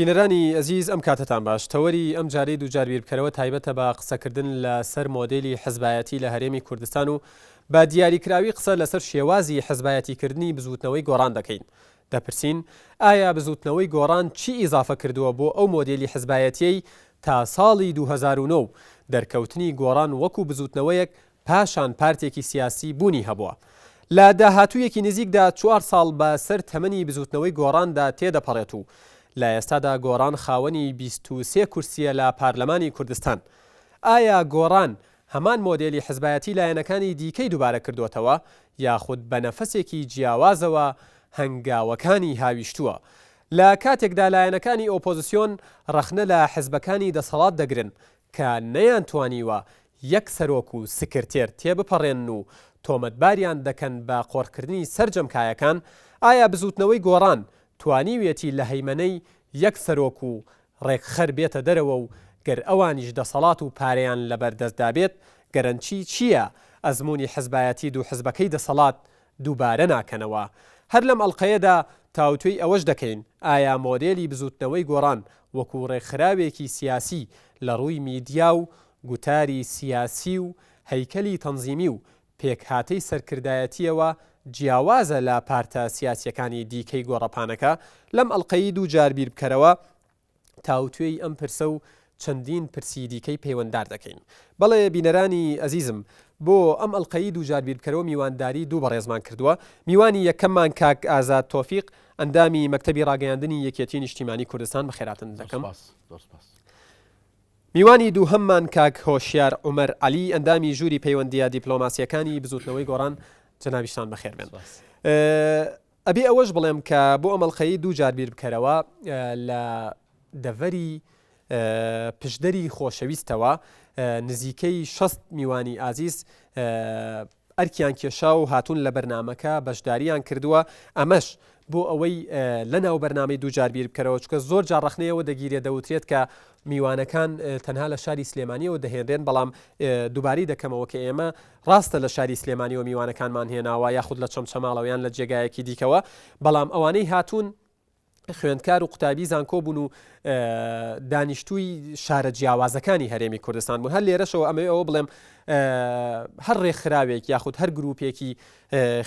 بینەرانی ئەزیز ئەم کاتەتان باش. تەوەری ئەم جارەی دووجار بیربکەرەوە تایبەتە بە قسەکردن لە سەر مۆدێلی حزبایەتی لە هەرێمی کوردستان و بە دیاریکراوی قسە لەسەر شێوازی حزبایەتیکردنی بزووتنەوەی گۆڕان دەکەین. دەپرسین ئایا بزووتنەوەی گۆڕان چی ئیزافە کردووە بۆ ئەو مۆدێلی حزبایەتیەی تا ساڵی 2009 و دەرکەوتنی گۆڕان وەکو بزووتنەوەیەک پاشان پارتێکی سیاسی بوونی هەبووە. لە داهاتوویەکی نزیکدا چوار ساڵ بە سەر تەمەنی بزووتنەوەی گۆڕاندا تێدەپەڕێت و لە ئێستادا گۆڕان خاوەنی 23 کورسییە لە پارلەمانی کوردستان. ئایا گۆڕان هەمان مۆدێلی حزبایەتی لایەنەکانی دیکەی دووبارە کردۆتەوە یاخود بە نەفەسێکی جیاوازەوە هەنگاوەکانی هاویشتووە؟ لە کاتێکدا لایەنەکانی ئۆپۆزسیۆن ڕەخنە لە حزبەکانی دەسەڵات دەگرن کە نەیانتوانیوە یەک سەرۆک و سکرتێر تێبپەڕێنن و تۆمەتباریان دەکەن بە قۆرخکردنی سەرجەم کایەکان، ئایا بزووتنەوەی گۆڕان توانیویەتی لە هەیمەنەی یەک سەرۆک و ڕێکخەر بێتە دەرەوە و گەر ئەوانیش دەسەڵات و پارەیان لەبەر دەستدا بێت گەرەنچی چییە ئەزموونی حزبایەتی دوو حزبەکەی دەسەڵات دووبارە ناکەنەوە؟ هەر لەم ئەڵقەیەدا تاوتوێی ئەوەش دەکەین ئایا مۆدێلی بزووتنەوەی گۆڕان وەکو ڕێکخراوێکی سیاسی لە ڕووی میدیا و گوتاری سیاسی و هەیکەلی تەنزیمی و پێکهاتەی سەرکردایەتییەوە جیاوازە لە پارتە سیاسییەکانی دیکەی گۆڕەپانەکە؟ لەم ئەڵقەی دووجار بیربکەرەوە تاوتوێی ئەم پرسە و چەندین پرسی دیکەی پەیوەنددار دەکەین. بەڵێ بینەرانی ئەزیزم بۆ ئەم ئەڵقەی دووجار بیربکەرەوە میوانداری دوو بەڕێزمان کردووە. میوانی یەکەممان کاک ئازاد تۆفیق ئەندامی مەکتەبی ڕاگەیاندنی یەکێتی نیشتیمانی کوردستان بەخێراتن دەکەم. میوانی دووهەممان کاک هۆشیار عومەر عەلی ئەندامی ژووری پەیوەندییە دیپلۆماسییەکانی بزووتنەوەی گۆڕان جەنابیشتان بەخێر بێن. ئەبێ ئەوەش بڵێم کە بۆ ئەم ئەڵقەی دوو جار بیر بکەرەوە لە دەڤەری پشدەری خۆشەویستەوە نزیکەی 6 میوانی ئازیز ئەرکیان کێشا و هاتوون لە بەرنامەکە بەشداریان کردووە ئەمەش بۆ ئەوەی لە ناو بەرنامەی دووجار بیر بکەرەوە چکە زۆر جار ڕخنەیەوە دەگیرێت دەوترێت کە میوانەکان تەنها لە شاری سلێمانیەوە دەهێنرێن بەڵام دووباری دەکەمەوە کە ئێمە ڕاستە لە شاری سلێمانیەوە میوانەکانمان هێناوە یاخود لە چەمچەماڵەوە یان لە جێگایەکی دیکەوە بەڵام ئەوانەی هاتوون خوێندکار و قوتابی زانکۆ بوون و دانیشتووی شارە جیاوازەکانی هەرێمی کوردستان بوون هەر لێرەشەوە ئەمەوێ ئەوە بڵێم هەر ڕێکخراوێک یاخود هەر گروپێکی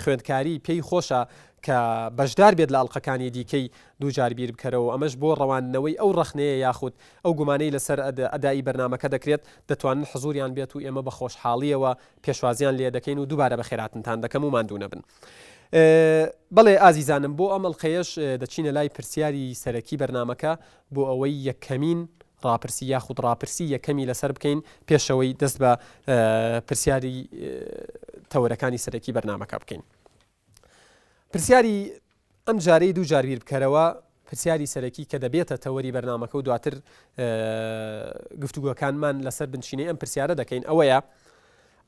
خوێندکاری پێی خۆشە کە بەشدار بێت لە ئەڵلقەکانی دیکەی دووجار بیر بکەرەوە ئەمەش بۆ ڕەواندنەوەی ئەو ڕەخنەیە یاخود ئەو گومانەی لەسەر ئەدای بەرنمەکە دەکرێت دەتوانن حزوریان بێت و ئێمە بە خۆشحاڵیەوە پێشوازیان لێ دەکەین و دووبارە بەخێراتنتان دەکەم و ماندوو نەبن. بەڵێ ئازیزانم بۆ ئەم ئەڵقەیەش دەچینە لای پرسیاری سەرەکی بەرنامەکە بۆ ئەوەی یەکەمین ڕاپرسی یاخود ڕاپرسی یەکەمی لەسەر بکەین پێشەوەی دەست بە پرسیاری تەوەرەکانی سەرەکی بەرنامەکە بکەین. پرسیاری ئەم جارەی دوو جار بیر بکەرەوە پرسیاری سەرەکی کە دەبێتە تەوەری بەرنامەکە و دواتر گفتوگۆکانمان لەسەر بنچینەی ئەم پرسیارە دەکەین ئەوەیە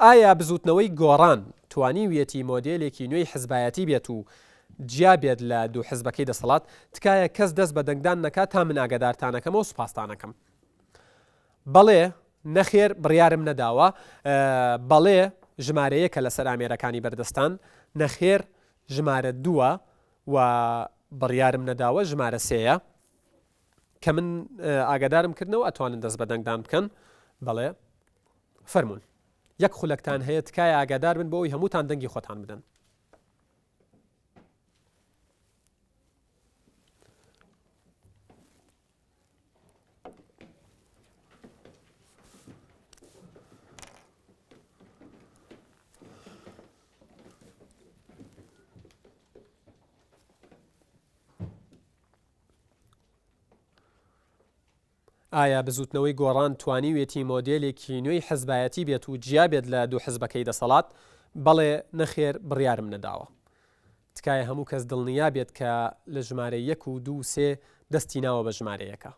ئایا بزوتنەوەی گۆڕان توانیویەتی مۆدێلێکی نوێی حزبایەتی بێت و جیا بێت لە دوو حزبەکەی دەسەڵات تکایە کەس دەست بە دەنگدان نەکات تا من ئاگادارتانەکەمەوە سوپاستانەکەم بەڵێ، نەخێر بڕیارم نەداوە، بەڵێ ژمارە یەکە لەسەر ئامێرەکانی بەردەستان، نەخێر ژمارە دووە و بڕیارم نەداوە ژمارە سێیە. کە من ئاگادارم کردنەوە ئەتوانن دەست بە دەنگدان بکەن. بەڵێ فەرموون. یەک خولەکتان هەیە تکایە ئاگادار بن بۆ ئەوی هەمووتان دەنگی خۆتان بدەن. ئایا بزوتنەوەی گۆڕان توانیوێتی مۆدێلێکی نوێی حزبایەتی بێت و جیا بێت لە دوو حزبەکەی دەسەڵات؟ بەڵێ، نەخێر، بڕیارم نەداوە. تکایە هەموو کەس دڵنیا بێت کە لە ژمارە یەک و دوو و سێ دەستی ناوە بە ژمارە یەکە.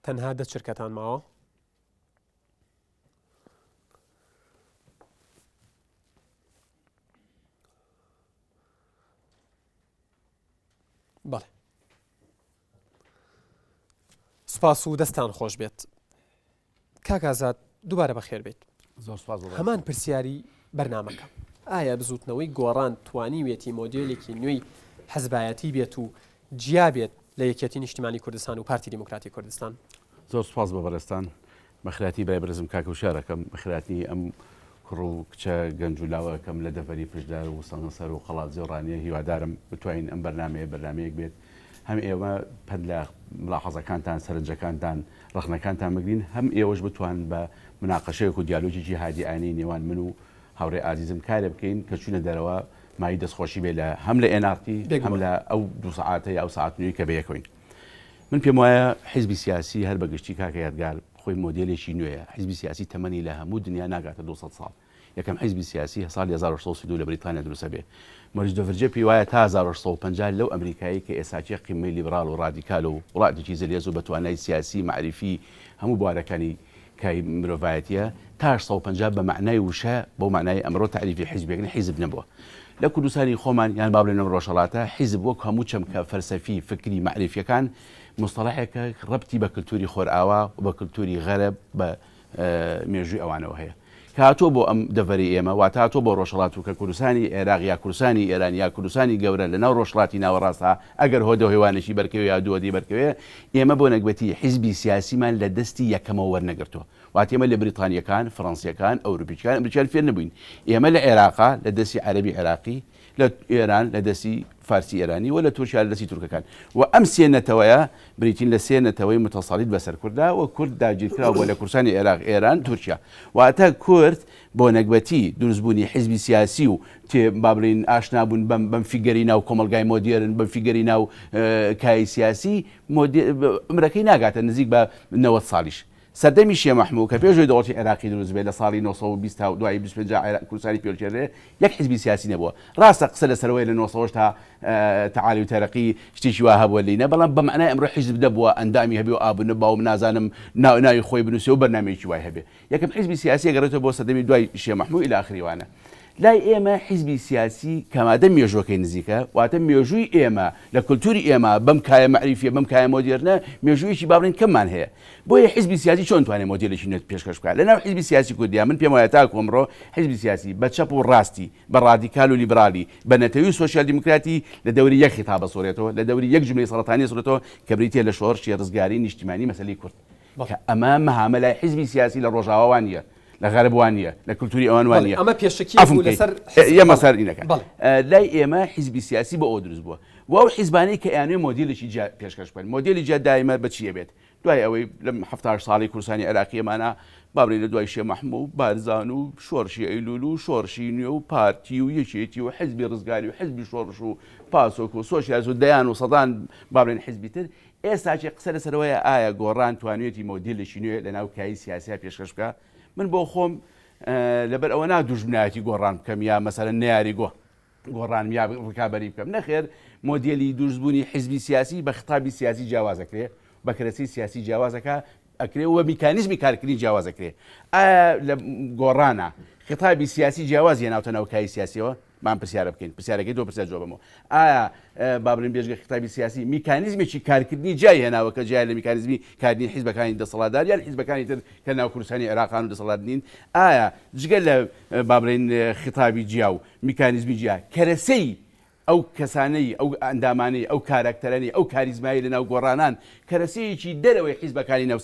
تەنها دە چرکەتان ماوە. بەڵێ سوپاس و دەستان خۆش بێت کاک ئازاد دووبارە بەخێر بێیت. زۆر سوپاس بۆ هەمان پرسیاری بەرنامەکە، ئایا بزووتنەوەی گۆڕان توانیویەتی مۆدێلێکی نوێی حزبایەتی بێت و جیا بێت لە یەکێتی نیشتیمانی کوردستان و پارتی دیموکراتی کوردستان؟ زۆر سوپاس بۆ بەڕێزتان. بەخێرهاتنی برای بەرێزم کاک هوشیار ئەکەم، بەخێرهاتنی ئەم کوڕ و کچە گەنج و لاوە ئەکەم لە دەڤەری پشدەر و سەنگەسەر و قەڵادزێ و ڕانیە، هیوادارم بتوانین ئەم بەرنامەیە بەرنامەیەک بێت هەم ئێوە پەند لە ملاحەزەکانتان، سەرنجەکانتان، ڕەخنەکانتان بگرین، هەم ئێوەش بتوانن بە مناقەشەیەک و دیالۆگێکی هادیئانەی نێوان من و هاوڕێ ئازیزم کارێ بکەین کە چوینە دەرەوە مایەی دەستخۆشی بێ لە هەم لە NRT هەم لە ئەو دوو سەعاتە یا ئەو سەعات نوێی کە بەیەکەوەین. من پێم وایە حیزبی سیاسی هەر بە گشتی کاکە یادگار خۆی مۆدێلێکی نوێیە، حیزبی سیاسی تەمەنی لە هەموو دنیا ناگاتە 200 ساڵ. یەکەم حیزبی سیاسی ساڵی 1832 لە بریتانیا دروست ئەبێ. مۆریس دۆڤرجێ پێی وایە تا 1850 لەو ئەمریکایەی کە ئێساکێ قیممەی لیبراڵ و ڕادیکال و وڵاتێکی زلهێز و بە توانای سیاسی مەعریفی هەموو بوارەکانی کای مرۆڤایەتیە تا 850 بە مەعنای وشە بەو مەعنای ئەمڕۆ تەعریفی حیزبێک نە حیزب نەبووە لە کوردستانی خۆمان یان با بڵێین لەم ڕۆژهەڵاتە حیزب وەک هەموو چەمکە فەلسەفی فکری مەعریفیەکان موستەڵەحێکە ڕەبتی بە کلتوری خۆرئاوا و بە کلتوری غەرب بە مێژووی ئەوانەوە هەیە کە هاتووە بۆ ئەم دەڤەری ئێمە، واتە هاتووە بۆ ڕۆژهەڵات و کە کوردستانی عێراق یا کوردستانی ئێران یا کوردستانی گەورە لە ناو ڕۆژهەڵاتی ناوەڕاستدا ئەگەر هۆدە هێوانێکی بەرکەوێ یا دوو هۆدەی بەرکەوێ ئێمە بۆ نەگبەتی حیزبی سیاسیمان لە دەستی یەکەمەوە وەرنەگرتووە واتە ئێمە لە بریتانییەکان، فڕەنسییەکان، ئەوروپییەکان، ئەمریکییان فێر نەبووین. ئێمە لە عێراقا لە دەستی عەرەبی عێراقی، لە ئێران لە دەستی فارسی ئێرانی و لە تورکیا لە دەستی تورکەکان و ئەم سێ نەتەوەیە بریتین لە سێ نەتەوەی متسەڵیت بەسەر کورددا و کورد داگیرکراو بووە لە کوردستانی عێراق، ئێران، تورکیا. واتە کورد بۆ نەگبەتی دروستبوونی حیزبی سیاسی و تێ با بڵێین ئاشنابوون بەم بەم فیگەری ناو کۆمەڵگای مۆدێرن، بەم فیگەری ناو کایەی سیاسی مۆدێ عومرەکەی ناگاتە نزیک بە 90 ساڵیش. سەردەمی شێ مەحموو کە پێش ئەوەی دەوڵەتی عێراقی دروست بێت لە ساڵی 920 تا دوایی 25 عێراق کوردستانی پێلکێنرێ یەک حیزبی سیاسی نەبووە. ڕاستە قسە لەسەر ئەوەیە لە 900 تا تەعالی و تەرەقی شتێکی وا هەبووە لینە بەڵام بە مەعنای ئەمڕۆ حیزب نەبووە ئەندامی هەبێ و ئابوونە باوم نازانم ناوی خۆی بنووسێ و بەرنامەیەکی وای هەبێ. یەکەم حیزبی سیاسی ئەگەڕێتەوە بۆ سەردەمی دوای شێ مەحموو الی آخری وانە. لای ئێمە حیزبی سیاسی کە مادەم مێژووەکەی نزیکە، واتە مێژووی ئێمە لە کولتووری ئێمە بەم کایە مەعریفیە، بەم کایە مۆدێرنە مێژوویەکی با بڵێین کەممان هەیە. بۆیە حیزبی سیاسی چۆن توانێ مۆدێلێکی نوێ پێشکەش بکات لەناو حیزبی سیاسی کوردیا؟ من پێم وایە تاکو ئەمڕۆ حیزبی سیاسی بە چەپ و ڕاستی، بە ڕادیکال و لیبرالی، بە نەتەوی و سۆسیال دیموکراتی لە دەوری یەک خیتاب ئەسوڕێتەوە، لە دەوری یەک جوملەی سەرەتانی ئەسوڕێتەوە کە بریتیە لە شۆڕشی ڕزگاری نیشتیمانی مەسەلەی کورد. کە ئەمە مەهامە لای حیزبی سیاسی لە ڕۆژاوا وا نییە، لە غەرب وا نییە، لە کلتوری ئەوان وا نییە. ئەمە پێشەکییەک بوو لەسەر حیزب. یەمە سەر ئینەکە. لای ئێمە حیزبی سیاسی بۆ ئەوە دروست بووە. و ئەو حیزبانەی کە ئەیانەوێ مۆدێلێکی جیا پێشکەش بکەن، مۆدێلی جیا دایمە بە چی ئەبێت؟ دوای ئەوەی لەم 70 ساڵەی کوردستانی عێراقی ئەمانە با بڵێین لە دوای شێ مەحموو و بارزان و شۆڕشی ئەیلوول و شۆڕشی نوێ و پارتی و یەکێتی و حیزبی ڕزگاری و حیزبی شۆڕش و پاسۆک و سۆسیالیست و دەیان و سەدان با بڵێین حیزبی تر، ئێستاکێ قسە لەسەر ئەوەیە ئایا گۆڕان توانیویەتی مۆدێلێکی نوێ لەناو کایەی سیاسیا پێشکەش بکا؟ من بۆ خۆم لەبەر ئەوە نا دوژمنایەتی گۆڕان بکەم یا مەسەلەن نەیاری گۆڕانم یا ڕکابەری بکەم، نەخێر مۆدێلی دروستبوونی حیزبی سیاسی بە خیتابی سیاسی جیاواز ئەکرێ، بە کەرەسەی سیاسی جیاواز ئەکا ئەکرێ و میکانیزمی کارکردنی جیاواز ئەکرێ. ئایا لە گۆڕانا خیتابی سیاسی جیاواز هێناوتە ناو کایەی سیاسیەوە؟ با ئەم پرسیارە بکەین، پرسیارەکەی تۆ پرسیار جوابەمەوە. ئایا با بڵێین بێجگە خیتابی سیاسی میکانیزمێکی کارکردنی جیای هێناوە کە جیایە لە میکانیزمی کارکردنی حیزبەکانی دەسەڵاتدار یان حیزبەکانی تر کە ناو کوردستانی عێراقان و دەسەڵات نین؟ ئایا جگە لە با بڵێین خیتابی جیا و میکانیزمی جیا کەرەسەی ئەو کەسانەی، ئەو ئەندامانەی، ئەو کاراکتەرانەی، ئەو کاریزمایەی لەناو گۆڕانان کەرەسەیەکی دەرەوەی حیزبەکانی ناو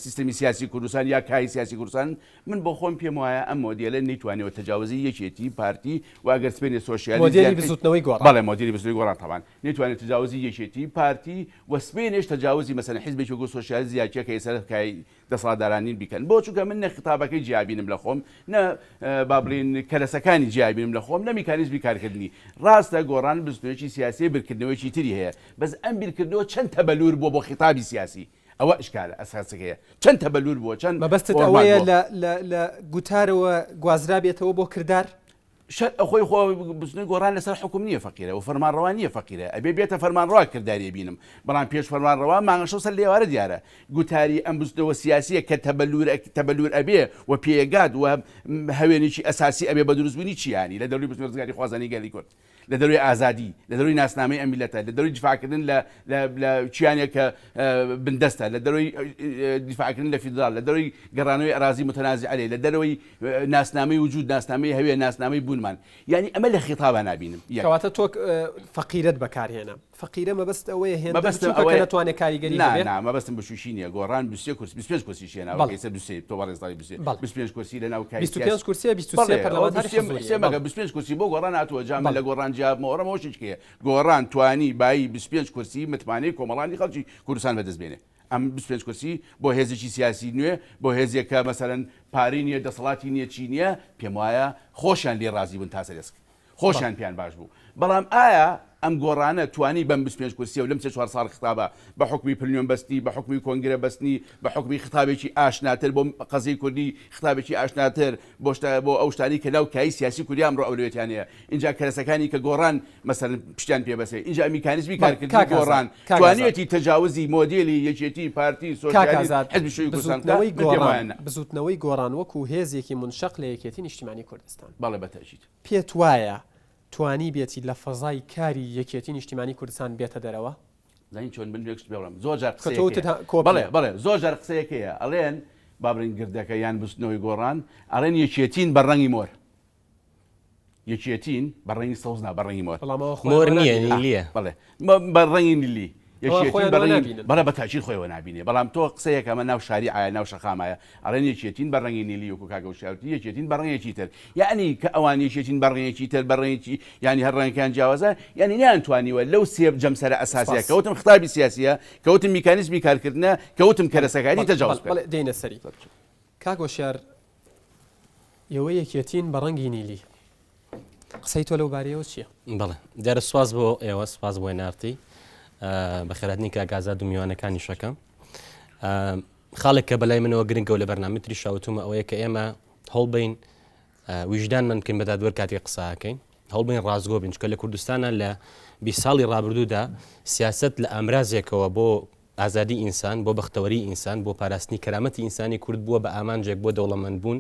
سیستەمی سیاسی کوردستان یا کایەی سیاسی کوردستانن، من بۆ خۆم پێم وایە ئەم مۆدێلە نەیتوانیوە تەجاوزی یەکێتی، پارتی و ئەگەر سبەینێ سۆشیالیست مۆدێلی یان بزووتنەوەی گۆڕان. بەڵێ مۆدێلی بزووتنەوەی گۆڕان تەبعەن نەیتوانێت تەجاوزی یەکێتی، پارتی و سبەینێش تەجاوزی مەسەلەن حیزبێکی وەکوو سۆشیالیست یا کێ کە ئێستا کایەی دەسەڵاتداران نین بیکەن. بۆ؟ چونکە من نە خیتابەکەی جیا بینم لە خۆم، نە با بڵێین کەرەسەکانی جیا بینم لە خۆم، نە میکانیزمی کارکردنی. ڕاستە گۆڕان بزوتنەوەیەکی سیاسیە بیرکردنەوەیەکی تری هەیە، بەس ئەم بیرکردنەوە چەند تەبەلور بووە بۆ خیتابی سیاسی؟ ئەوە ئیشکالە ئەساسەکەیە. چەند تەبەلور بووە، چەند مەبەستت فۆرمات ئەوەیە بووە. لە لە لە گوتارەوە گوازرابێتەوە بۆ کردار؟ شەر ئەخۆی خۆ بزنوی گۆڕان لەسەر حوکم نیە فەقیرە و فەرمانڕەوا نیە فەقیرە ئەبێ بێتە فەرمانڕەوا کرداری ئەبینم بەڵام پێش فەرمانڕەوا مانگەشەو سەر لێوارە دیارە گوتاری ئەم بزوتنەوە سیاسیە کە تەبەلور تەبەلور ئەبێ و پێگات و هەوێنێکی ئەساسی ئەبێ بە دروستبوونی چیانی لە دەوری بزوتنەوەی ڕزگاریخوازانی گەلی کورد. لە دەروی ئازادی، لە دەروی ناسنامەی ئەم میللەتە، لە دەروی دیفاعکردن لە لە لە کیانێک کە بندەستە، لە دەروی دیفاعکردن لە فیدراڵ، لە دەروی گەڕانەوەی ئەرازی متنازع علیه، لە دەرەوەی ناسنامەی وجود، ناسنامەی هەویە، ناسنامەی بوونمان. یانی ئەمە لە خیتابا نابینم. یەک. کەواتە تۆ فەقیرەت بەکارهێنا. فەقیرە مەبەست ئەوەیە هێندە مەبەستم بچووکە کە ئەوەیە نەتوانێ کاریگەری نا هەبێ؟ نا مەبەستم بچووکی نییە گۆڕان 23 کورسی 25 کورسیشی هێناوە بەڵێ. کە ئێستا 23 تۆ بەڕێز دەڵێی 23 بەڵێ. 25 کورسی لە ناو کای 25 سیاسی کورسیە 23 بەڵێ ئەوە پەرلەمانتاری 23 حزوریە سێ مەگە بەڵێ. 25 کورسی بۆ گۆڕان هاتووە جا من بەڵێ. لە گۆڕان جیا بمەوە ڕەمەوە شیچکەیە گۆڕان توانی بایی 25 کورسی متمانەی کۆمەڵانی خەڵکی کوردستان بەدەست بێنێ ئەم 25 کورسی بۆ هێزێکی سیاسی نوێ بۆ هێزێک کە مەسەلەن پارەی نییە دەسەڵاتی نییە چی نییە پێم وایە خۆشیان لێی ڕازی بوون تا سەرێسک خۆشیان پێیان باش بوو. بەڵام ئایا ئەم گۆڕانە توانی بەم 25 کورسیە و لەم سێ چوار ساڵ خیتابە بە حوکمی پلنیۆم بەستنی، بە حوکمی کۆنگرە بەستنی، بە حوکمی خیتابێکی ئاشناتر بۆ قەزیەی کوردی، خیتابێکی ئاشناتر بۆ شتە بۆ ئەو شتانەی کە ناو کایەی سیاسی کوردی ئەمڕۆ ئەولەویەتیان هەیە، ئینجا کەرەسەکانی کە گۆڕان مەسەلەن پشتیان پێ بەسێ، ئینجا میکانیزمی بەڵێ کارکردنی کاک ئازاد، گۆڕان کاک ئازاد. توانیویەتی تەجاوزی مۆدێلی یەکێتی، پارتی، کاک سۆسیالیست، ئازاد، حزبی شیوعی کوردستان بکا؟ بزووتنەوەی من پێم گۆڕان، وایە نا. بزووتنەوەی گۆڕان وەکوو هێزێکی مونشەق لە یەکێتی نیشتیمانی کوردستان. بەڵێ بە تەئکید. پێت وایە توانیبێتی لە فەزای کاری یەکێتی نیشتیمانی کوردستان بێتە دەرەوە؟ زانی چۆن من یەک شت پێ بڵێم زۆر جار کە تۆ قسەیەک وتت هەیە ها کۆپیە. بەڵێ بەڵێ زۆر جار قسەیەک هەیە ئەڵێن با بڵێین گردەکە یان بزوتنەوەی گۆڕان ئەڵێن یەکێتین بە ڕەنگی مۆر یەکێتین بە ڕەنگی سەوز نا بە ڕەنگی مۆر. بەڵام ئەوە خۆیان مۆر وا نییە نابینن. نیلییە. بەڵێ بە ڕەنگی نیلی. ئەوان یەکێتین خۆیان بە وا ڕەنگی نابینن. بەڵێ بە تاکید خۆی وا نابینێ بەڵام تۆ قسەیەک ئەمە ناو شاریعایە ناو شەقامایە ئەڵێن یەکێتین بە ڕەنگی نیلی وەکو کاک هۆشیار وتی یەکێتین بە ڕەنگێکی تر یەعنی کە ئەوان یەکێتین بە ڕەنگێکی تر بە ڕەنگێکی یانی هەر ڕەنگەکەیان جیاوازە یانی نەیانتوانیوە لەو سێ جەمسەرە ئەساسیە سپاس. کە وتم خیتابی سیاسیە کە وتم میکانیزمی کارکردنە کە وتم بەڵێ کەرەسەکانی بەڵێ تەجاوز بەڵێ بکەن. بەڵێ دێینە سەری. کاک هۆشیار ئێوە یەکێتین بە ڕەنگی نیلی. قسەی تۆ لەو بارەیەوە چییە؟ بەڵێ دیارە سوپاس بۆ ئێوە سوپاس بۆ نارتی بەخێراتنی کاک ئازاد و میوانەکانی شەکەم خاڵێک کە بەلای منەوە گرنگە و لە بەرنامەی تری شاوتومە ئەوەیە کە ئێمە هەوڵبین ویژدانمان بکەین بە دادوەر کاتێک قساکەین هەوڵبین ڕاستگۆ بین چکە لە کوردستانە لە 20 ساڵی ڕابردوودا سیاست لە ئامرازێکەوە بۆ ئازادی ئینسان، بۆ بەختەوەری ئینسان، بۆ پاراستنی کەرامەتی ئینسانی کورد بووە بە ئامانجێک بۆ دەوڵەمەند بوون،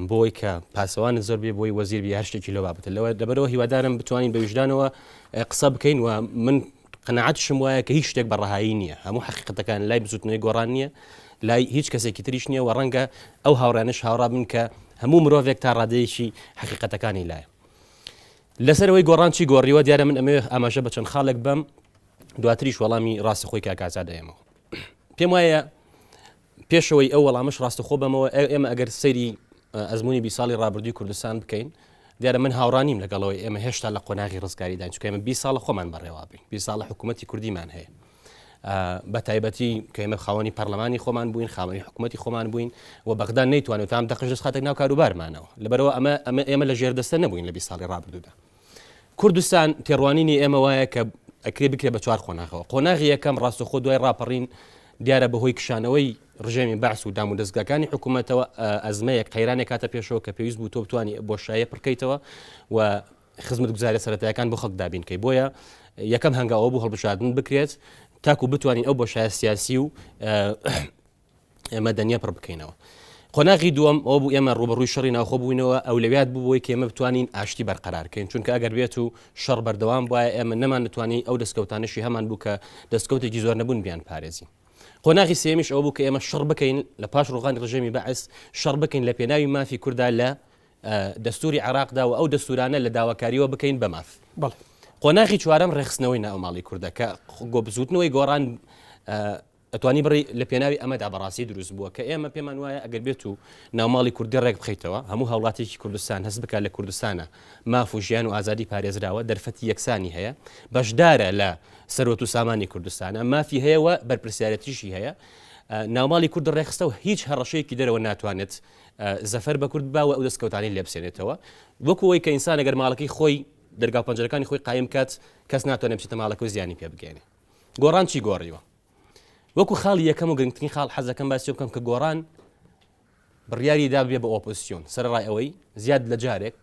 بۆی کە پاسەوانت زۆر بێ بۆی وەزیر بی هەر شتێکی لەو بابەتە لەوە لەبەرەوە هیوادارم بتوانین بە ویژدانەوە قسە بکەین و من قەناعەتشم وایە کە هیچ شتێک بە ڕەهایی نییە هەموو حەقیقەتەکان لای بزوتنەوەی گۆڕان نییە لای هیچ کەسێکی تریش نییە و ڕەنگە ئەو هاوڕانش هاوڕا بن کە هەموو مرۆڤێک تا ڕادەیەکی حەقیقەتەکانی لایە لەسەرەوەی گۆڕان چی گۆڕیوە دیارە من ئەمەوێ ئاماژە بە چەند خاڵێک بەم دواتریش وەڵامی ڕاستەخۆی کاک ئازاد ئەیەمەوە. پێم وایە پێشەوەی ئەو وەڵامش ڕاستەخۆ بەمەوە ئێمە ئەگەر سەیری ئەزمموی 20 ساڵی ڕابردووی کوردستان بکەین دیارە من هاوڕانیم لەگەڵەوەی ئێمە هێشتا لە قۆناغی ڕزگاریدان چکە ئێمە 20 ساڵە خۆمان بەڕێوە بین 20 ساڵە حکوومەتی کوردیمان هەیە بە تایبەتی کە ئێمە خاوەنی پەرلەمانی خۆمان بووین خاوەنی حکوومەتی خۆمان بووین و بەغدا نەیتوانێت تام دەقش دەستخاتێک ناو کاروبارمانەوە لەبەرەوە ئەمە ئەمە ئێمە لە ژێردەستە نەبووین لە 20 ساڵی ڕابردوودا کوردستان، تێڕوانینی ئێمە وایە کە ئەکرێ بکرێ بە چوار قۆناغەوە. قۆناغی یەکەم ڕاستەوخۆ دوای ڕاپەڕین دیارە بەهۆی کشانەوەی ڕژێمی بەعس و دامودەزگاکانی حکوومەتەوە ئەزمەیەک قەیرانێک هاتە پێشەوە کە پێویست بوو تۆ بتانی بۆشایە پڕکەیتەوە و خزمەتگوزاریە سەرەتایەکان بۆ خەڵک دابین کەی بۆیە یەکەم هەنگاوە بوو هەڵبژاردن بکرێت تاکو بتوانین ئەو بۆشایە سیاسی و مەدەنیە پڕ بکەینەوە. قۆناغی دووەم ئەوە بوو ئێمە ڕووبەڕووی شەڕی ناوخۆ بووینەوە، ئەولەویات بوو بۆی کە ئێمە بتوانین ئاشتی بەرقەرار کەین، چونکە ئەگەر بێت و شەڕ بەردەوام بوایە ئێمە نەماندەتوانی ئەو دەستکەوتانەشی هەمان بوو کە دەستکەوتێکی زۆر نەبوون بیانپارێزین. قۆناغی سێیەمیش ئەوە بوو کە ئێمە شەڕ بکەین لە پاش ڕووخانی ڕژێمی بەعس، شەڕ بکەین لە پێناوی مافی کوردا لە دەستووری عێراقدا و ئەو دەستوورانە لە داواکارییەوە بکەین بە ماف. بەڵێ. قۆناغی چوارەم ڕێکخستنەوەی ناوماڵی کوردە کە بزووتنەوەی گۆڕان ئەتوانی بڕی لە پێناوی ئەمەدا بەڕاستی دروست بووە کە ئێمە پێمان وایە ئەگەر بێت و ناوماڵی کوردی ڕێک بخەیتەوە هەموو هاوڵاتیەکی کوردستان هەست بکات لە کوردستانە ماف و ژیان و ئازادی پارێزراوە دەرفەتی یەکسانی هەیە بەشدارە لە سەروەت و سامانی کوردستانە مافی هەیە و بەرپرسیارەتیشی هەیە ناوماڵی کورد ڕێکخستە و هیچ هەڕەشەیەکی دەرەوە ناتوانێت زەفەر بە کورد با و ئەو دەستکەوتانی لێبسێنێتەوە وەکو ئەوەی کە ئینسان ئەگەر ماڵەکەی خۆی دەرگا و پەنجەرەکانی خۆی قایم بکات کەس ناتوانێت بچێتە ماڵەکە و زیانی پێ بگەیەنێ گۆڕان چی گۆڕیوە؟ وەکو خاڵی یەکەم و گرنگترین خاڵ حەزەکەم باسی بکەم کە گۆڕان بڕیاری دا بێ بە ئۆپۆزیسیۆن سەرەڕای ئەوەی زیاد لە جارێک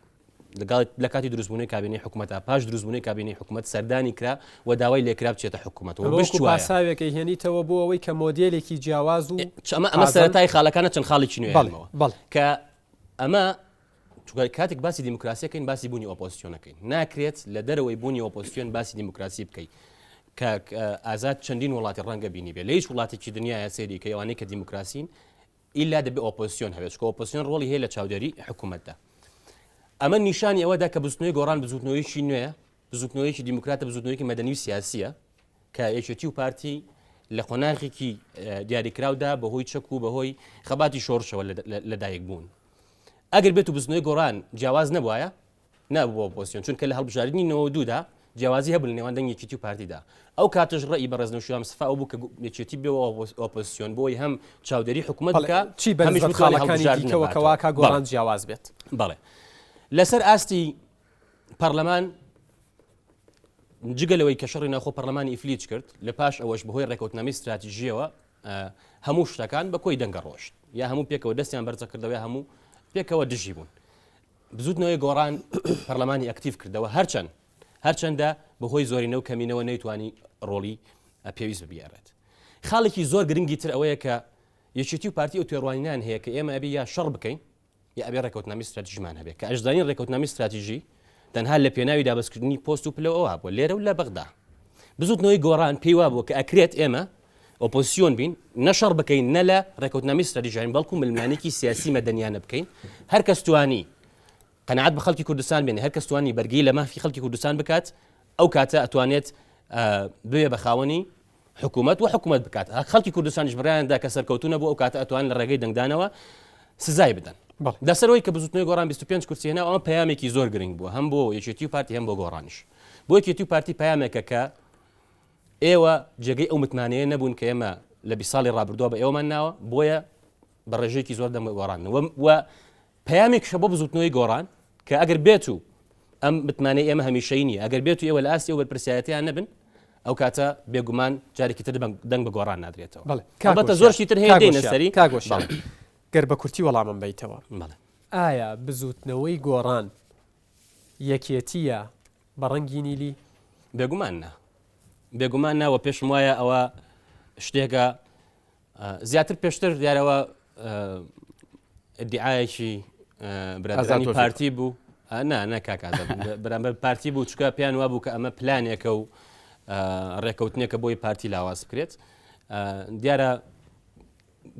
لە کاتی دروستبوونی کابینەی حکوومەت پاش دروستبوونی کابینەی حکوومەت سەردانی کرا و داوای لێکرا بچێتە حکوومەت و پاساوێکی هێنیتەوە بۆ ئەوەی کە مۆدێلێکی جیاواز و ئەمە ئەمە سەرەتای خاڵەکانە چەند خاڵێکی نوێ کە ئەمە چونکە کاتێک باسی دیموکراسیەکەین باسی بوونی ئۆپۆزسیۆنەکەین ناکرێت لە دەرەوەی بوونی ئۆپۆزسیۆن باسی دیموکراسی بکەیت کاک ئازاد چەندین وڵاتی ڕەنگە بینی بێ لە هیچ وڵاتێکی دنیاە سەیری کە ئەوانەی کە دیموکراسین ئیلا دەبێ ئۆپۆزسیۆن هەبێت چونکە ئۆپۆزسیۆن ڕۆڵی هەیە لە چاودێری حکوومەتدا ئەمە نیشانی ئەوەدا کە بزوتنەوەی گۆڕان بزوتنەوەیکی نوێ بزوتنەوەیکی دیموکراتە بزوتنەوەیکی مەدەنی و سیاسیە کە یەکێتی و پارتی لە قۆناغێکی دیاریکراودا بەهۆی چەک و بەهۆی خەباتی شۆڕشەوە لەدایک بوون ئەگەر بێت و بزوتنەوەی گۆڕان جیاواز نەبوایە نابوو بە ئۆپۆزسیۆن، چونکە لە هەڵبژاردنی 92 دا جیاوازی هەبوو لە نێوان دەنگی یەکێتی و پارتیدا. ئەو کاتەش ڕەئی بەڕێز نەوشیروان مستەفا ئەوە بوو کە یەکێتی بێ ئۆپۆزسیۆن بۆی هەم چاودێری حکوومەت بەڵێ بکا چی بە هەمیش نسبەت بتوانێ خاڵەکانی هەڵبژاردن دیکەوە کە بباتەوە. واکا بەڵێ گۆڕان جیاواز بێت؟ بەڵێ لەسەر ئاستی پەرلەمان جگە لەوەی کە شەڕی ناوخۆ پەرلەمانی ئیفلیج کرد لە پاش ئەوەش بەهۆی ڕێکەوتنامەی ستراتیژیەوە هەموو شتەکان بە کۆی دەنگە ڕۆشت یا هەموو پێکەوە دەستیان بەرزەکردەوە یا هەموو پێکەوە دژی بوون. بزوتنەوەی گۆڕان پەرلەمانی ئەکتیڤ کردەوە هەرچەند هەرچەندە بەهۆی زۆرینە و کەمینەوە نەیتوانی ڕۆڵی پێویست ببیێڕێت. خاڵێکی زۆر گرنگی تر ئەوەیە کە یەکێتی و پارتی ئەو تێڕوانینان هەیە کە ئێمە ئەبێ یا شەڕ بکەین یا ئەبێ ڕێکەوتنامی ستراتیژیمان هەبێ کە ئەشزانین ڕێکەوتنامی ستراتیژی تەنها لە پێناوی دابەستکردنی پۆست و پلە ئەوە بووە لێرە و لە بەغدا. بزوتنەوەی گۆڕان پێی وابووە کە ئەکرێت ئێمە ئۆپۆزسیۆن بین، نە شەڕ بکەین نە لە ڕێکەوتنامەی ستراتیژین، بەڵکو ململانێکی سیاسی مەدەنیانە بکەین، هەر کەس توانی قەناعەت بە خەڵکی کوردستان بێنێ، هەر کەس توانی بەرگری لە مافی خەڵکی کوردستان بکات، ئەو کاتە ئەتوانێت ببێ بە خاوەنی حکوومەت و حکوومەت بکات. خەڵکی کوردستانیش بڕیان دا کە سەرکەوتوو نەبوو، ئەو کاتە ئەتوان لە ڕێگەی دەنگدانەوە سزای بدەن. لەسەر ئەوەی کە بزوتنەوەی گۆڕان 25 کورسی هێنا، ئەمە پەیامێکی زۆر گرنگ بووە هەم بۆ یەکێتی و پارتی هەم بۆ گۆڕانیش. بۆ یەکێتی و پارتی پەیامێکە کە ئێوە جێگەی ئەو متمانەیە نەبوون کە ئێمە لە 20 ساڵی ڕابردووە بە ئێوەمان ناوە، بۆیە بە ڕێژەیەکی زۆر دەنگ بە گۆڕان و پەیامێکشە بۆ بزوتنەوەی گۆڕان کە ئەگەر بێت و ئەم متمانەی ئێمە هەمیشەیی نییە، ئەگەر بێت و ئێوە لە ئاستی ئەو بەرپرسیارەتیان نەبن، ئەو کاتە بێگومان جارێکی تر دەنگ بە گۆڕان نادرێتەوە. بەڵێ ئەڵبەتە زۆر شتی تر هەیە دێینە سەری. کاک وشیار، گەر بە کورتی وەڵامم بەیتەوە، بەڵێ. ئایا بزوتنەوەی گۆڕان یەکێتییە بە ڕەنگی نیلی؟ بێگومان نا. بێگومان نا و پێشم وایە ئەوە شتێکە زیاتر پێشتر دیارەوە ئیدعایەکی برادەرانی پارتی بوو نا نا کاک بەرامبەر پارتی بوو چکە پێیان وابوو کە ئەمە پلانێکە و ڕێکەوتنێکە بۆی پارتی لاواز بکرێت دیارە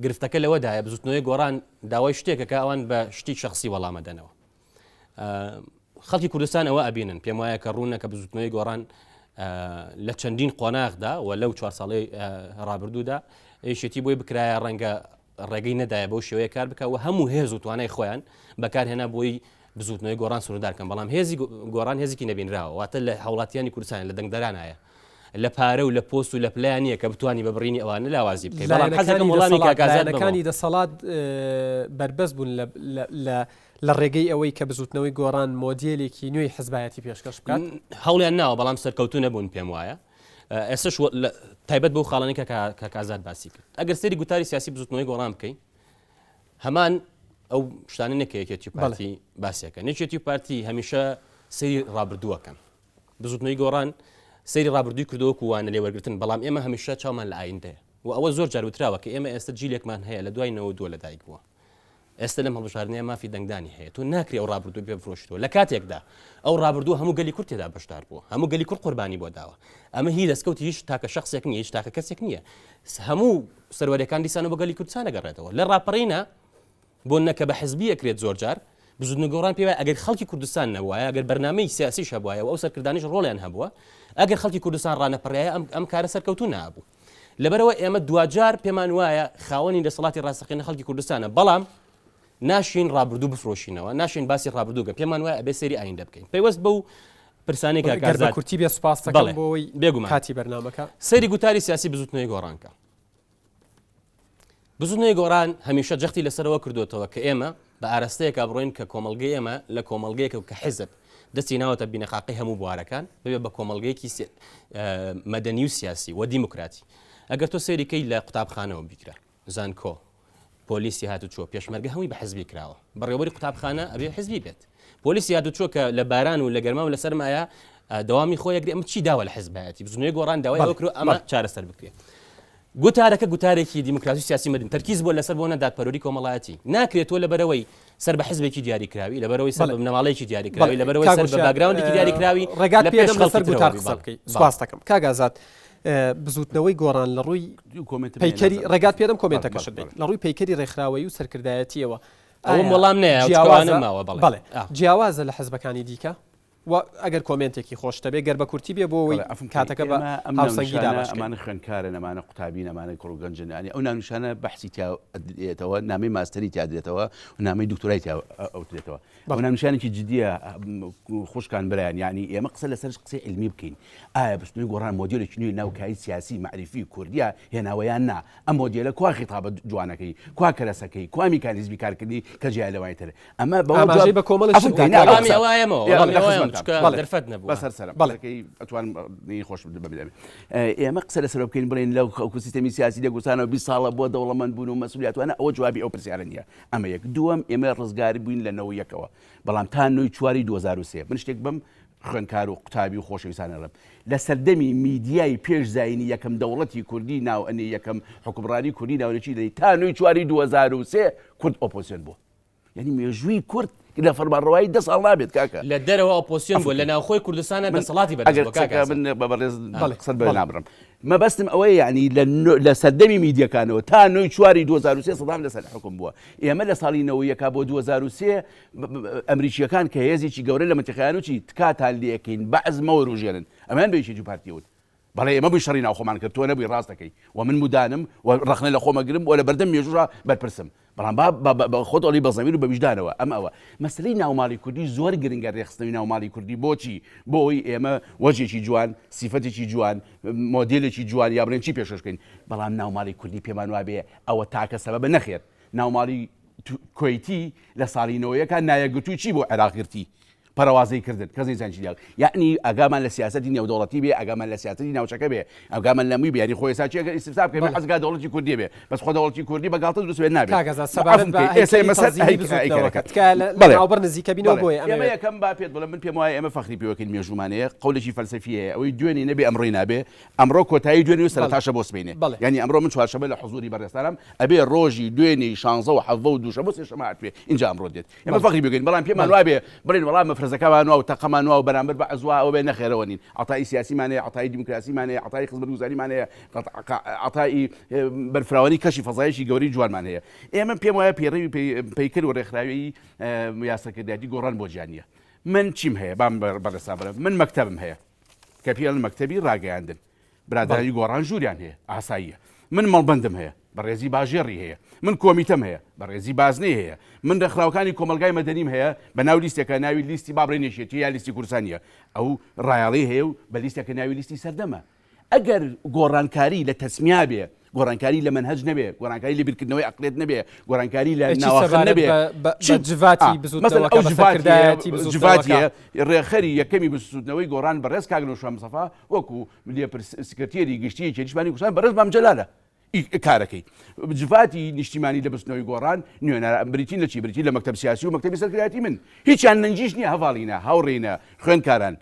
گرفتەکە لەوەدایە بزوتنەوەی گۆڕان داوای شتێکە کە ئەوان بە شتی شخصی وەڵامەدەنەوە خەڵکی کوردستان ئەوە ئەبینن پێم وایە کە ڕوونە کە بزوتنەوەی گۆڕان لە چەندین قۆناغدا و لەو چوار ساڵەی ڕابردوودا یەکێتی بۆی بکرایە ڕەنگە ڕێگەی نەدایە بەو شێوەیە کار بکە و هەموو هێز و توانای خۆیان بەکارهێنا بۆی بزوتنەوەی گۆڕان سنووردار کەن بەڵام هێزی گۆڕان هێزێکی نەبینراوە واتە لە هاوڵاتیانی کوردستان لە دەنگدەرانایە لە پارە و لە پۆست و لە پلەیان نییە کە بتانی بە بڕینی ئەوانە لاوازی بکەیت بەڵام حەزەکەم وەڵامی کاک ئازاد بەمەوە. لایەنەکانی دەسەڵات بەربەست بوون لە لە ڕێگەی ئەوەی کە بزوتنەوەی گۆڕان مۆدێلێکی نوێی حزبایەتی پێشکەش بکات؟ هەوڵیان ناوە بەڵام سەرکەوتوو نەبوون پێم وایە ئێستش تایبەت بەو خاڵانەی کە کاک ئازاد باسی کرد ئەگەر سەیری گوتاری سیاسی بزوتنەوەی گۆڕان بکەین هەمان ئەو شتانە نیە کە یەکێتی و پارتی باسیەکەن یەکێتی و پارتی هەمیشە سەیری ڕابردووەکەن بزوتنەوەی گۆڕان سەیری ڕابردووی کردەوە کووانە لێوەرگتن بەڵام ئێمە هەمیشە چاومان لە ئایندەیە و ئەوە زۆر جار وتراوە کە ئێمە ئێستا جیلێکمان هەیە لە دوای 92 لەدایک بووە ئێستا لەم هەڵبژاردنەیە مافی دەنگدانی هەیە، تۆ ناکرێ ئەو ڕابردووی پێ بفرۆشیتەوە، لە کاتێکدا ئەو ڕابردووە هەموو گەلی کورد تێدا بەشدار بووە، هەموو گەلی کورد قوربانی بۆ داوە، ئەمە هی دەستکەوتی هیچ تاکە شەخسێک نییە، هیچ تاکە کەسێک نییە، هەموو سەروەریەکان دیسانەوە بۆ گەلی کوردستان ئەگەڕێتەوە. لە ڕاپەڕینە بۆ نە کە بە حزبی ئەکرێت زۆر جار بزوتنەوەی گۆڕان پێی وایە ئەگەر خەڵکی کوردستان نەبوایە، ئەگەر بەرنامەی سیاسیش هەبوایە و ئەو سەرکردانەیش ڕۆڵیان هەبووە، ئەگەر خەڵکی کوردستان ڕانەپەڕیایە ئەم ئەم کارە سەرکەوتوو نابوو. لەبەرئەوە ئێمە دواجار پێمان وایە خاوەنی دەسەڵاتی ڕاستەقینە خەڵکی کوردستانە، بەڵام ناشین ڕابردوو بفرۆشینەوە، ناشین باسی ڕابردوو بکەین، پێمان وایە ئەبێ سەیری ئایندە بکەین. پەیوەست بەو پرسانەی کاک گەر بە ئازاد، کورتی بێ سوپاست دەکەم بەڵێ بۆ ئەوەی بێگومان. کاتی بەرنامەکە. سەیری گوتاری سیاسی بزووتنەوەی گۆڕان کە. بزوتنەوەی گۆڕان هەمیشە جەختی لەسەرەوە کردوێتەوە کە ئێمە بە ئاراستەیەکا بڕۆین کە کۆمەڵگەی ئێمە لە کۆمەڵگەیەکە کە حیزب دەستی ناوەتە بینەقاقی هەموو بوارەکان ببێ بە کۆمەڵگەیەکی مەدەنی و سیاسی و دیموکراتی ئەگەر تۆ سەیریکەی لە قوتابخانەوە بیگرە زانکۆ پۆلیسی هاتوچۆ پێشمەرگە هەمووی بە حزبی کراوە بەڕێوەبەری قوتابخانە ئەبێ حزبی بێت پۆلیسی هاتوچۆ کە لە باران و لە گەرما و لە سەرمایە دەوامی خۆی ئەگرێ ئەمە چی داوە لە حزبایەتی بزنەوەی گۆڕان داوای ئەوە کرد ئەمە چارەسەر بکرێت. گوتارەکە گوتارێکی دیموکراسی و سیاسی مەدەنی تەرکیز بووە لەسەر بۆنە دادپەروەری کۆمەڵایەتی. ناکرێت تۆ لەبەرئەوەی سەر بە حزبێکی دیاریکراوی، لەبەرئەوەی سەر بە بنەماڵەیەکی دیاریکراوی، لەبەرئەوەی سەر بە باکگراوندێکی دیاریکراوی ڕێگات لە پێش خەڵکی ترەوە بی. بەڵێ. سوپاست دەکەم کاک ئازاد. بزووتنەوەی گۆڕان لە ڕووی پەیکەری ڕێگات پێدەم کۆمێنتەکەشت بێت لە ڕووی پەیکەری ڕێکخراوەیی و سەرکردایەتیەوە ئەوم وەڵام نەیە بەڵێ جیاوازە لە حزبەکانی دیکە و ئەگەر کۆمێنتێکی خۆشت هەبێ گەر بە کورتی بێ بۆ ئەوەی کاتەکە بە هاوسەنگی دابەش کەین. ئەمانە خوێندکارن، ئەمانە قوتابین، ئەمانە کوڕ و گەنجن، یانی ئەو ناونیشانە بەحسی تیا ئەدرێتەوە، نامەی ماستەری تیا ئەدرێتەوە و نامەی دکتۆرای تیا ئەوترێتەوە. ئەو ناونیشانێکی جدیە خوشکان برایان، یانی ئێمە قسە لەسەر قسەی عیلمی بکەین. ئایا بزوتنەوەی گۆڕان مۆدێلێکی نوێی ناو کاری سیاسی مەعریفی کوردیە هێناوە یان نا؟ ئەم مۆدێلە کوا خیتابە جوانەکەی، کوا کەرەسەکەی، کوا میکانیزمی کارکردنی کە جیایە لەوانی تر؟ ئەمە بەوە ئاماژەی بە کۆمەڵێک شت دا کاک وەڵامی ئەوە ئەیەمەوە، وەڵامی ئەوە ئەیەمەوە چونکە دەرفەت نەبووە. بەسەر سەرم قسەکەی ئەتوانم خۆش ببێ. ئێمە قسە لەسەر بکەین بڵێین لەو خەڵک و سیستەمی سیاسی لە کوردستانەوە 20 ساڵە بۆ دەوڵەمەند بوون و مەسئولیاتوانە ئەوە جوابی ئەو پرسیارە نییە. ئەمە یەک. دووەم ئێمە ڕزگار بووین لە نەوە یەکەوە بەڵام تا نۆی چواری 2003 من شتێک بم خوێندکار و قوتابی و خۆشەویستان ئەڵێم لە سەردەمی میدیای پێش زاینی یەکەم دەوڵەتی کوردی ناو ئەنێ یەکەم حوکمڕانی کوردی ناونەچی دەی تا نۆی چواری 2003 کورد ئۆپۆزسیۆن بووە یعنی مێژووی کورد لە فەرمانڕەوایی دە ساڵ نابێت کاکە لە دەرەوە ئۆپۆزسیۆن بووە لە ناوخۆی کوردستانە دەسەڵاتی بەدەست ئەگەر بووە کاکە قسەکە من بە بەڕێز قسەت بە نابڕم مەبەستم ئەوەیە یعنی لە لە سەردەمی میدیەکانەوە تا نۆی چواری 2003 سەدام لەسەر حکوم بووە ئێمە لە ساڵی نەوەیەکا بۆ 2003 ئەمریکییەکان کە هێزێکی گەورە لە مەنتیقەیان وتی تکاتان لێکەین بەعس مەوروژێنن ئەمەیان بە یەکێتی و پارتی وت بەڵێ ئێمە بووین شەڕی ناوخۆمان کرد تۆ نەبووی ڕاست دەکەی و من مودانم و ڕەخنە لە خۆم ئەگرم و لە بەردەم مێژووشا بەرپرسم بەڵام با بە خۆت ئەڵێی بە زەمیر و بە ویژدانەوە ئەم ئەوە مەسەلەی ناوماڵی کوردی زۆر گرنگە رێکخستنەوەی ناوماڵی کوردی بۆچی بۆ ئەوەی ئێمە وەجێکی جوان سیفەتێکی جوان مۆدێلێکی جوان یا بڵێن چی پێشکەش بکەین بەڵام ناوماڵی کوردی پێمان وابێ ئەوە تاکە سەبەبە نەخێر ناوماڵی کوەیتی لە ساڵی نەوەیەکان نایەکگرتووی چی بۆ عێراق گرتی پەرەوازەی کردن کەس نەیزانی چی دیاک یەعنی ئاگامان لە سیاسەتی نێودەوڵەتی بێ ئاگامان لە سیاسەتی ناوچەکە بێ ئاگامان لە موی بێ یانی خۆ ئێستا چی ئەگەر ئیستفتا بکەین بەڵێ. حەزگا دەوڵەتی کوردی بێ بەس خۆ دەوڵەتی کوردی بە گاڵتە دروست بێ نابێ کاک ئازاد سەبارەت عەفوم بە بکەی ئێستا هەیکەلی ئێمە سەر تەنزیمی هەیک بزووتنەوەکە هەیکەلەکە تکایە لە لە بەڵێ ناوبڕ نزیکە بینەوە بەڵێ بۆیە ئێمە ئەمەوێت یەکەم با پێت بڵێم من پێم وایە ئێمە فەخری پێوەکەین مێژوومان هەیە قەولێکی فەلسەفی هەیە ئەوەی دوێنێ نەبێ ئەمڕۆی نابێ ئەمڕۆ کۆتایی دوێنێ و بەڵێ سەرەتاشە بۆ سبەینێ بەڵێ یانی ئەمڕۆ من چوارشەمە لە حزوری بەڕێزتانم ئەبێ ڕۆژی دوێنێی شانزە و حەڤدە و دووشەمە و سێشەمە هاتبێ ئینجا ئەمڕۆ دێت ئێمە بەڵێ فەخری بکەین بەڵام پێمان بەڵێ وابێ بڵێن وەڵا مەفرەزەکەمان وا و تەقەمان وا و بەرامبەر بە عەزوا ئەوە بێ نەخێرەوە نین عەتائی سیاسیمان هەیە عەتائی دیموکراسیمان هەیە عەتائی خزمەتگوزاریمان هەیە عەتائی بەرفراوانی کەشی فەزایەکی گەورەی جوانمان هەیە ئێمە پێم وایە پەیڕەوی پەیکەر و ڕێکخراوی یاسەکردایەتی گۆڕان بۆ جیا نییە من چیم هەیە بام بەڕێزتان بڵێم من مەکتەبم هەیە کە پێی مەکتەبی ڕاگەیاندن برادەرانی گۆڕان ژووریان هەیە ئاساییە من مەڵبەندم هەیە بەڕێزی باژێڕی هەیە من کۆمیتەم هەیە بەڕێزی بازنەی هەیە من ڕێکخراوەکانی کۆمەڵگای مەدەنیم هەیە بە ناو لیستێکە ناوی لیستی با بڵێین یەکێتی یا لیستی کوردستانیە ئەو ڕایەڵەی هەیە و بە لیستێکە ناوی لیستی سەردەمە ئەگەر گۆڕانکاری لە تەسمیا بێ گۆڕانکاری لە مەنهەج نەبێ گۆڕانکاری لە بیرکردنەوەی عەقڵیەت نەبێ گۆڕانکاری لە ئەی چی ناواخن سەبارەت نەبێ بە بە چ بە جڤاتی ئا مەسەلەن بزووتنەوەکە ئەو بە جڤاتیە سەرکردایەتی بزووتنەوەکە جڤاتیە ڕێکخەری یەکەمی بزووتنەوەی گۆڕان بەڕێز کاک نەوشیروان مستەفا وەکو لێپرس سکرتێری گشتی یەکێتی نیشتمانی کوردستان بەڕێز مام جەلالە ئی کارەکەی جڤاتی نیشتیمانی لە بزووتنەوەی گۆڕان نوێنەران بریتین لە چی بریتین لە مەکتەب سیاسی و مەکتەبی سەرکردایەتی من هیچیان نەنگیش نییە هەڤاڵینە هاوڕێینە خوێندکاران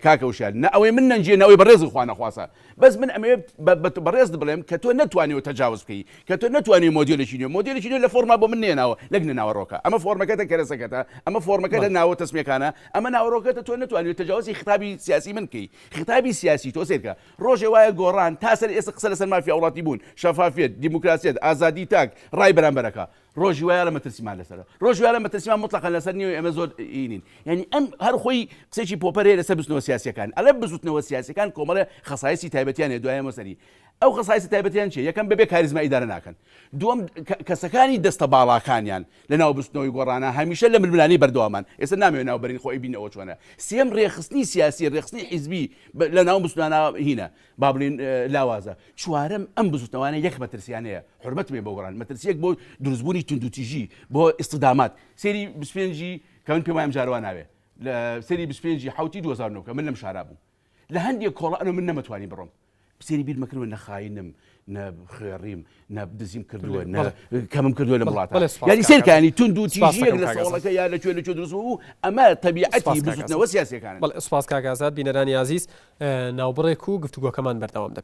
کاکە وشیار نە ئەوەی من نەنگیە نە ئەوەی بەڕێزت خوا نەخواستە بەس من ئەمەوێ بە بەڕێزت بڵێم کە تۆ نەتوانیوە تەجاوز بکەی کە تۆ نەتوانی مۆدێلێکی نوێ مۆدێلێکی نوێ لە فۆرما بۆ من نێناوە لەک نە ناوەڕۆکە ئەمە فۆرمەکەتە کەرەسەکەتە ئەمە فۆرمەکەتە ناوە تەسمیەکانە ئەمە ناوەڕۆکەتە تۆ نەتوانیوە تەجاوزی خیتابی سیاسی من بکەی خیتابی سیاسی تۆ سەیرکە ڕۆژێ وایە گۆڕان تا سەر ئێستا قسە لەسەر مافی هاوڵاتی بوون شەفافیەت دیموکراسیەت ئازادی تاک ڕای بەرامبەرەکە ڕۆژی وایە لە مەترسیمان لەسەرە ڕۆژی وایە لە مەترسیمان مطلقا لەسەر نییە و ئێمە زۆر ئی نین یعنی ئەم هەر خۆی قسێکی پۆپەر هەیە لەسەر بزوتنەوە سیاسیەکان ئەڵێ بزوتنەوە سیاسیەکان کۆمەڵێ خەسایسی تایبەتیان هەیە دوای ئەمە سەری ئەو خەسایسی تایبەتیان چیە یەکەم بەبێ کاریزما ئیدارە ناکەن دووەم کەسەکانی دەستە باڵاکانیان لە ناو بزوتنەوەی گۆڕانە هەمیشە لە ململانێی بەردەوامان ئێستا نامەوێ ناو بەرین خۆ ئەیبینەوە چۆنە سێم ڕێخستنی سیاسی ڕێخستنی حیزبی لە ناو بزوتنانە هینە با بڵێین لاوازە. چوارەم، ئەم بزوتنەوانە یەک مەترسیان هەیە، حورمەتم هەیە بۆ گۆڕان، مەترسییەک بۆ دروستبوونی توندوتیژی، بۆ ئیستیدامات. سەیری 25 ی کە من پێم وایە ئەم جارە وا نابێ، لە سەیری 25 ی حەوتی 2009 بکە، من لەم شارە بووم. لە هەندێک کۆڵان من نەمەتوانی بڕۆم. سەیری بیرمەکردەوە نە خاینم، نە خوێڕیم، نە دزیم کردووە، نە کەمم کردووە لەم وڵاتە. یانی سەیر کە یانی توندوتیژییەک لە سەوڵەکە یا لە کوێ لە کوێ دروست بوو، ئەمە تەبیعەتی بزوتنەوە سیاسییەکانن. بەڵێ سوپاس کاک ئازاد. بینەرانی ئازیز ناوبڕێک و گفتوگۆکەمان بەردەوام دەبێت.